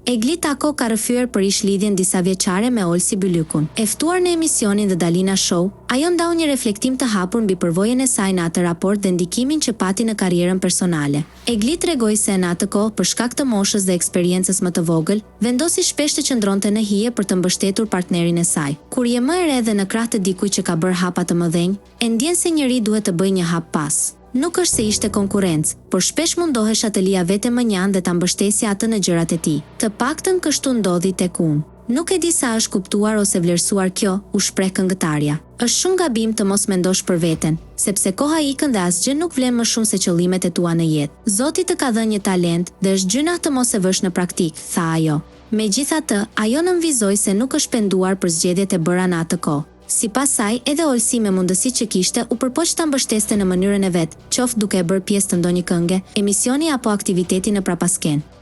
Egli Tako ka rrëfyer për ish-lidhjen disavjeçare me Olsi Bylykun. E ftuar në emisionin The Dalina Show, ajo ndau një reflektim të hapur mbi përvojën e saj në atë raport dhe ndikimin që pati në karrierën personale. Egli tregoi se, në atë kohë, për shkak të moshës dhe eksperiencës më të vogël, vendosi shpesh të qëndronte në hije për të mbështetur partnerin e saj. Kur je më e re dhe në krah të dikujt që ka bërë hapa të mëdhenj, e ndjen se njëri duhet të bëjë një hap pas. Nuk është se ishte konkurrencë, por shpesh mundohesha të lija veten mënjanë dhe ta mbështesja atë në gjërat e tij. Të paktën kështu ndodhi tek unë. Nuk e di sa është kuptuar ose vlerësuar kjo, u shpreh këngëtarja. Është shumë gabim të mos mendosh për veten, sepse koha ikën dhe asgjë nuk vlen më shumë se qëllimet e tua në jetë. Zoti të ka dhënë një talent dhe është gjynah të mos e vësh në praktikë, tha ajo. Megjithatë, ajo nënvizoi se nuk është penduar për zgjedhjet e bëra në atë kohë. Sipas saj, edhe Olsi me mundësitë që kishte, u përpoq ta mbështeste në mënyrën e vet, qoftë duke e bërë pjesë të ndonjë kënge, emisioni apo aktiviteti në prapaskenë.